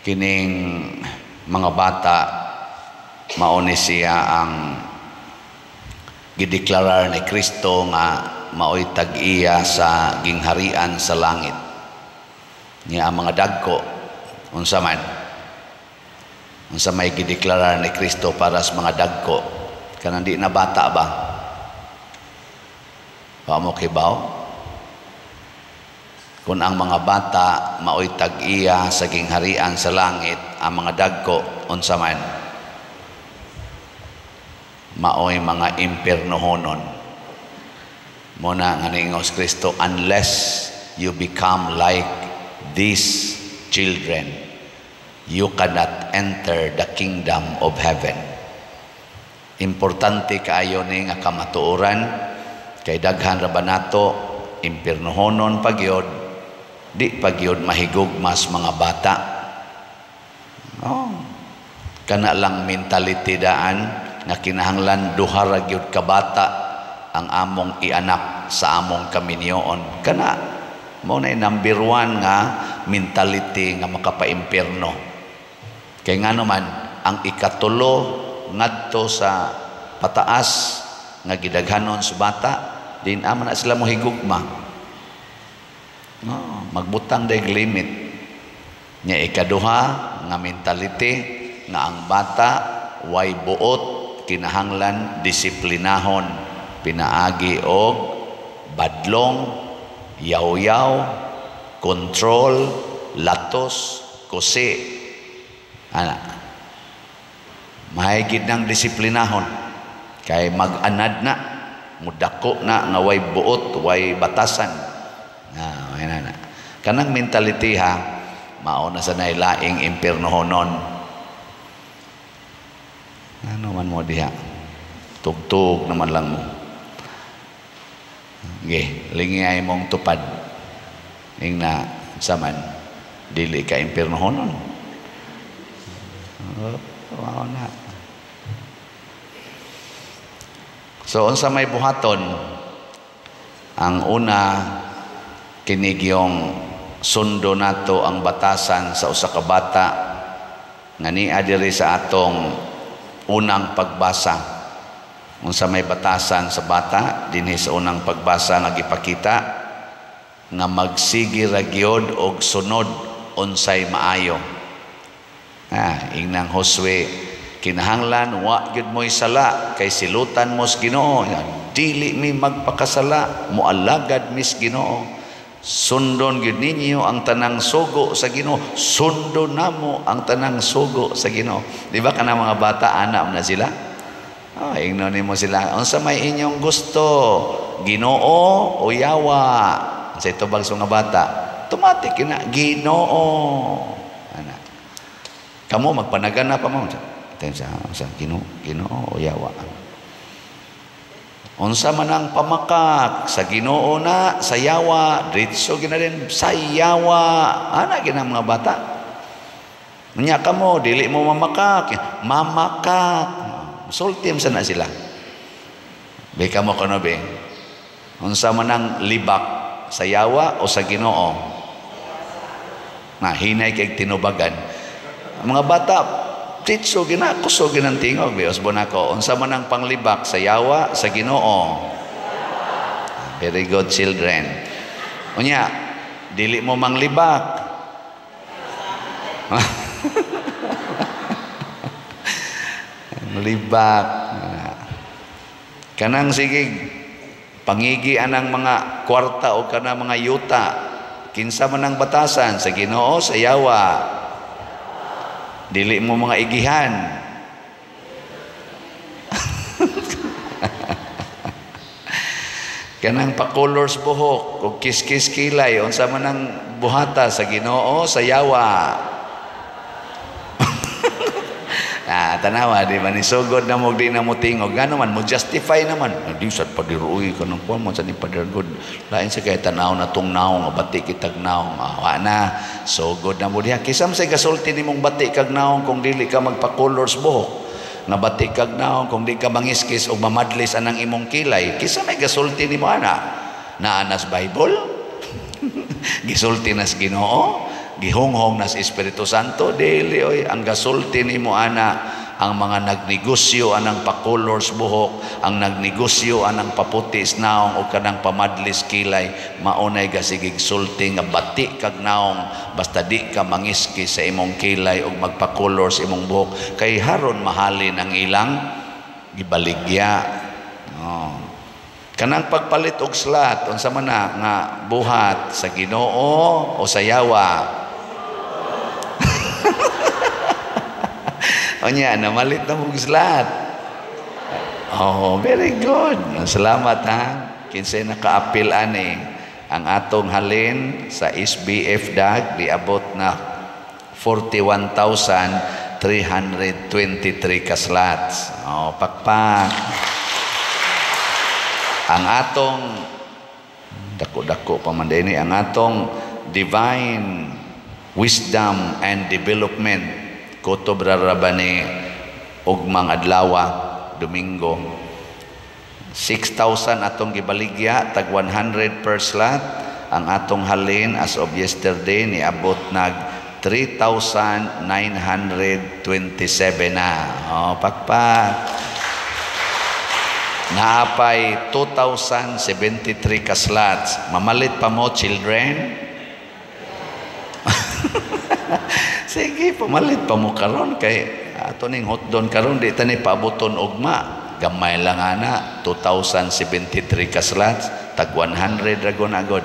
Kining mga bata mao ni siya ang gideklarar ni Kristo nga maoy tag-iya sa gingharian sa langit. Niya ang mga dagko, unsa man? Unsa may gideklarar ni Kristo para sa mga dagko? Kanang di na bata ba? Wa mo kibaw? Kung ang mga bata maoy tag-iya sa gingharian sa langit, ang mga dagko unsa man? Maoy mga impiernohonon. Muna nga niingon si Kristo, unless you become like these children, you cannot enter the kingdom of heaven. Importante kaayo ni nga kamatuoran kay daghan ra ba nato impiernohonon pagyod, di pagyod mahigugmas mga bata. Oh, kana lang mentality daan nga kinahanglan duha ra gyud ka bata ang among ianak sa among kaminyoon. Kana mao na number one nga mentality nga makapaimpierno. Kay ngano man ang ikatulo ngadto sa pataas nga gidaghanon sa bata, din ama na sila mohigugma. No, magbutang day limit. Nya ikaduha nga mentality nga ang bata way buot, kinahanglan disiplinahon pinaagi og badlong, yaw-yaw, control, latos, kusi. Ana. Mahigit ng disiplinahon kay mag-anad na, mudako na nga way buot, way batasan. Ah, na na. Kanang mentality ha, mao na sa laing impiernohonon. Ano man mo diha? Tugtog naman lang mo. Okay, lingi ay mong tupad. Ing na saman, dili ka impiernohonon. Oh, mao na. So unsa may buhaton? Ang una, kinigyong sundo nato ang batasan sa usa ka bata nga niya diri sa atong unang pagbasa. Unsa may batasan sa bata dinhi sa unang pagbasa nga gipakita nga magsige ra gyud og sunod unsay maayo. Ah, ingnang Josue, kinahanglan wa gyud mo'y sala kay silutan mo sa Ginoo. Dili mi magpakasala, moalagad mis Ginoo. Sundon gyud ninyo ang tanang sugo sa Ginoo. Sundon namo ang tanang sugo sa Ginoo. Di ba kana mga bata ana na sila? Oh, ingnon nimo sila, unsa may inyong gusto, Ginoo o yawa? Sa itubag sa mga bata, automatic na Ginoo. Ana. Kamo magpanagana pa mo. Sa Ginoo, Ginoo o yawa. Unsa man ang pamakak sa Ginoo na sa yawa, diretso gina din sa yawa. Ana gina mga bata. Unya kamo dili mo mamakak, mamakak. Sulti sa na sila. Be kamo kuno be. Unsa man ang libak sa yawa o sa Ginoo? Na hinay kay tinubagan. Ang mga bata titso gina kusog ginang tingog be usbon ako. Unsa man ang panglibak sa yawa sa Ginoo? Very good children. Unya dili mo manglibak. Libak. Kanang sige pangigi anang mga kwarta o kanang mga yuta, kinsa man ang batasan sa Ginoo sa yawa? Dili mo mga igihan. Kanang pa-colors buhok o kiskis kilay, unsa man ang buhata sa Ginoo sa yawa? Ah, tanawa di ba ni sugod na mo di na mo tingog, ngano man mo justify naman. Di sad padiruoy kanang kuan mo sa ni padergod. Lain sa kay tanaw na tong naong nga bati kitag naong. Ah, wa na sugod na mo diha. Kinsa man say gasulti nimong bati kag naong kung dili ka magpa-colors buhok? Nga bati kag naong kung di ka mangiskis og mamadlis anang imong kilay. Kinsa may gasulti nimo ana? Naa nas Bible? Gisulti nas Ginoo? Gihonghong na sa Espiritu Santo? Dili oy, ang gasulti nimo ana ang mga nagnegosyo anang pakolors buhok, ang nagnegosyo anang paputis naong o kanang pamadlis kilay, maunay gasigig sulti nga bati kag naong basta di ka mangiski sa imong kilay o magpakolor sa imong buhok kay haron mahalin ang ilang gibaligya. Oh. Kanang pagpalit og slot, unsa man na nga buhat sa Ginoo o sa yawa? Onya, namalit na mong slot. Oh, very good. Salamat ha. Kinsay naka-appeal ani ang atong halin sa SBF DAG diabot na 41,323 ka slots. Oh, pakpak. Ang atong dako-dako pa man dinhi, ang atong Divine Wisdom and Development kutob rarabani ugmang adlawa Domingo, 6,000 atong gibaligya, tag 100 per slot. Ang atong halin as of yesterday niabot nag 3,927 na. Oh, pakpak. Naapay 2,073 ka slots. Mamalit pa mo, children? Sige, pamalit pa mo karon kay ato ning hotdon karon di tani paaboton ugma. Gamay lang ana, 2,073 ka slots, tag 100 ra gon agod.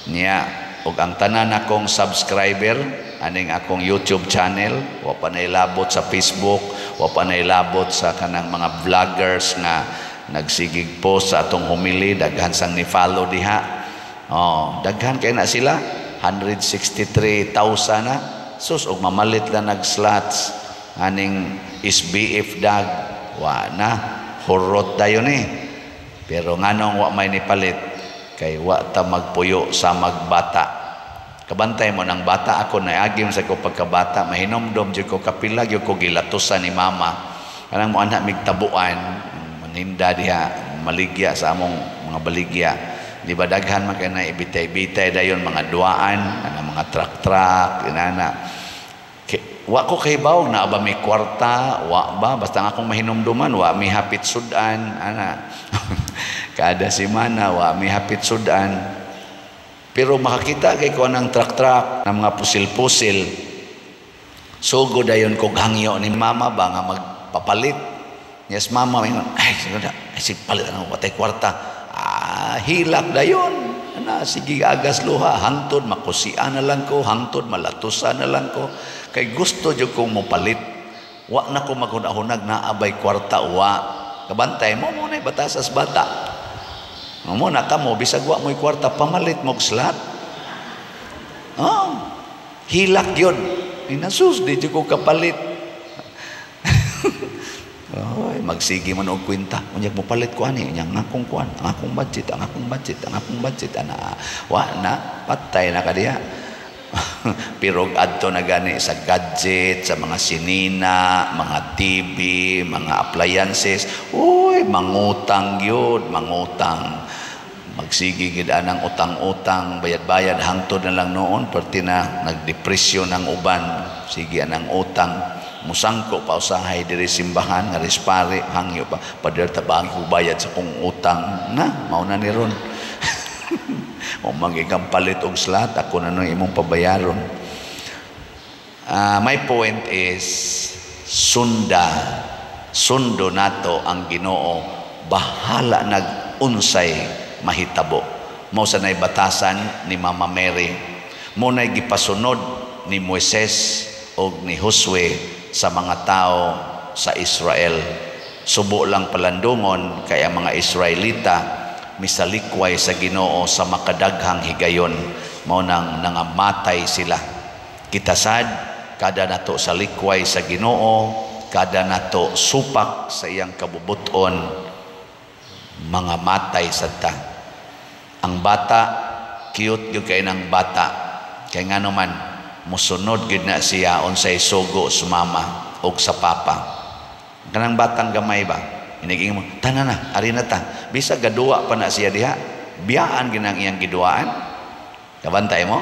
Niya, og ang tanan akong subscriber aning akong YouTube channel, wa pa nailabot sa Facebook, wa pa nailabot sa kanang mga vloggers nga nagsigig post sa atong homily, daghan sang ni-follow diha. Oh, daghan kay na sila, 163,000 na. Sus, og mamalit lang nag-slots aning SBF DAG, wa na, hurot dayon eh. Pero nganong wa may nipalit? Kay wa ta magpuyo sa magbata. Kabantay mo ng bata, ako naagim sa ko pagkabata, mahinomdom jud ko kapila gyud ko gilatusan ni mama. Kanang mo anak migtabuan, maninda diha, maligya sa among mga baligya. Di ba daghan man kay na ibitay-bitay dayon mga duaan, ana mga truck-truck, inana. Wa ko kahibaw na ba may kwarta, wa ba, basta nga akong mahinumduman, wa mi hapit sudan, ana. Kada semana wa mi hapit sudan. Pero makakita kay ko anang truck-truck ng mga pusil-pusil. Sugo dayon kog hangyo ni mama ba nga magpapalit. Yes mama, ingon, ay siguro, ay sige palit ang watay kwarta. Ah, hilak dayon. Ana sige agas luha, hangtod makusian na lang ko, hangtod malatusan na lang ko. Kay gusto jud kong mopalit. Wa na ko maghunahunag na abay kwarta wa. Kabantay mo mo na batasas bata. Mo na kamo bisag wa mo'y kwarta pamalit mog slot. Oh, hilak yun. Inasus di jud ko kapalit. Oy, magsige man og kwenta. Unyag mo palit ko ani, unyag ang akong kuan, ang akong budget, ang akong budget, ang akong budget ana. Wa na, patay na ka diha. Pero adto na gani sa gadget, sa mga sinina, mga TV, mga appliances. Uy, mangutang gyud, mangutang. Magsige gid anang utang-utang, bayad-bayad hangtod na lang noon perti na nagdepresyon ang uban, sige anang utang. Musangko pa usahay diri simbahan nga rispare hangyo pa pader tabang ko bayad sa kong utang na mao na ni ron. O magigang palit og slot ako na nung imong pabayaron. My point is sunda sundo nato ang Ginoo, bahala nag-unsay mahitabo. Mao sa nay batasan ni Mama Mary, mo nay gipasunod ni Moises og ni Josue sa mga tao sa Israel. Subo lang palandungon kay ang mga Israelita misalikway sa Ginoo sa makadaghang higayon, mao nang nangamatay sila. Kita sad kada nato sa likway sa Ginoo, kada nato supak sa iyang kabubuton, mga matay sad ta. Ang bata cute gyud kay nang bata, kay ngano man musunod gyud na siya unsay sugo sa mama og sa papa. Kanang batang gamay ba, iniging mo tanan na, ari na ta, bisag gaduwa pa na siya diha, biyaan ginang iyang giduwaan. Kabantay mo?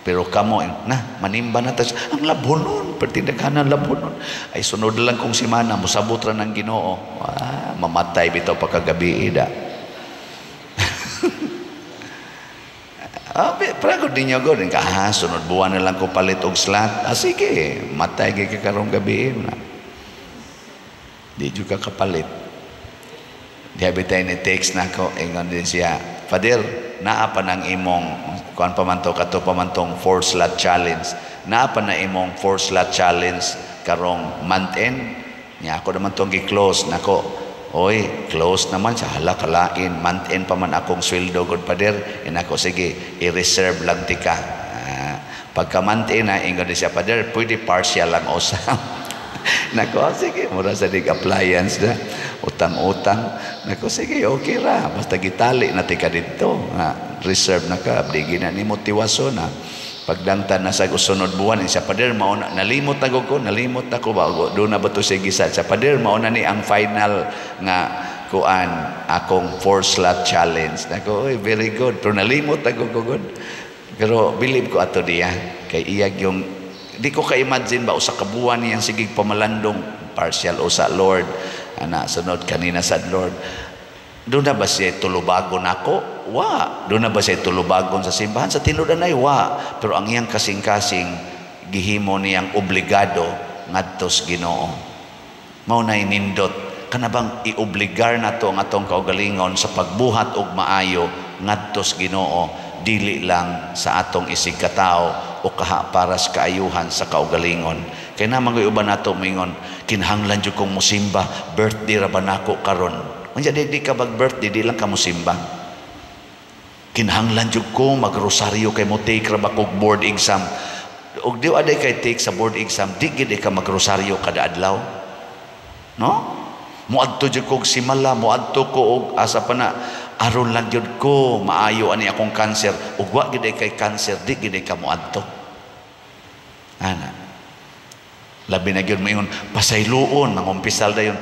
Pero kamo na manimba na ta, ang labhonon, perti daghanan labhonon. Ay sunod lang kong simana, mosabot ra ng Ginoo. Ah, mamatay bitaw pagkagabi da. Ah, pragod ninyo god ka, ah, sunod buwan na lang ko palit og slot. Ah, sige, matay gyud ka karong gabi na. Di jud ka kapalit. Diha bitay ni text nako, ingon din siya, "Father, naa pa nang imong kuan pa man to, kato pa man tong four slot challenge. Naa pa na imong four slot challenge karong month end?" Nya ako naman tong gi-close nako. "Oy, close naman siya. Hala, kalain. Month end pa man akong sweldo, good Father." Inako, "Sige, i-reserve lang tika." Ah, pagka month end na, ingon din siya, "Father, pwede partial lang usa?" Nako, "Ah, sige, mura sa dig appliance na. Utang-utang." Nako, "Sige, okay ra. Basta gitali na tika dito. Ah, reserve na ka. Di gina ni motiwasyon na." Pagdangtan na sa sunod buwan, siya, "Pader, mauna, nalimot na ko, nalimot na ko ba, doon na ba to siya gisad?" Siya, "Pader, mauna ni ang final nga kuan, akong four slot challenge." Nako, "Oy, very good." Pero nalimot na ko, good. Pero believe ko ato diya, kay iyag yung, di ko ka-imagine ba, usa ka buwan niyang sigig pamalandong, partial usa, Lord, ana, sunod kanina sa Lord. Doon na ba siya tulubagon ako? Wa. Doon na ba siya tulubagon sa simbahan? Sa tinud-anay, wa. Pero ang iyang kasing-kasing, gihimo niyang obligado ngadtos Ginoo. Mao na nindot. Kana bang iobligar nato ang atong kaugalingon sa pagbuhat og maayo ngadtos Ginoo, dili lang sa atong isig katao o kaha para sa kaayuhan sa kaugalingon. Kay naman ko'y uban nato moingon, "Kinahanglan jud kong musimba, birthday ra ba nako karon?" Unya di ka mag-birthday, di lang ka musimba. "Kinahanglan jud ko magrosaryo kay mo take ra ba kog board exam." Og di aday kay take sa board exam, di gid ka magrosaryo kada adlaw. No? "Muadto jud kog simala, muadto ko og asa pa na aron lang jud ko maayo ani akong cancer." Ug wa gid kay cancer, di gid ka muadto. Ana. Labi na gyud moingon, "Pasayloon, mangumpisal dayon.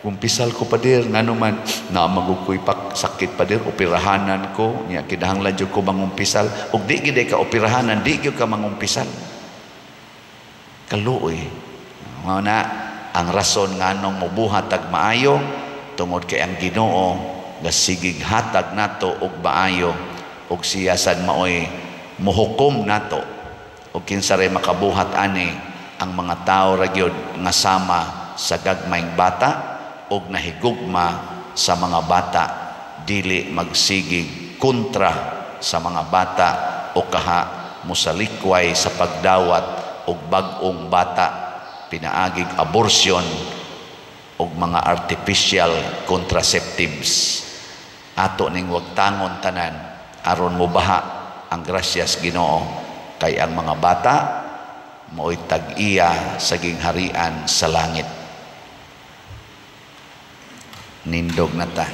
Kumpisal ko, Pader, ngano man na magukoy pak sakit, Pader, operahanan ko, nya kinahanglan jud ko mangumpisal." Ug di gid ka operahanan, di gyud ka mangumpisal. Kaluoy. Mao na ang rason nganong mobuhat tag maayo, tungod kay ang Ginoo gasigig hatag nato og maayo, ug siya sad maoy mohukom nato ug kinsa ray makabuhat ani, ang mga tawo ra gyud nga sama sa gagmayng bata og nahigugma sa mga bata, dili magsigig kontra sa mga bata o kaha mosalikway sa pagdawat og bag-ong bata pinaagig abortion og mga artificial contraceptives. Ato ning wagtangon tanan aron mobaha ang grasyas Ginoo, kay ang mga bata mao'y tag-iya sa gingharian sa langit. Nindog na ta.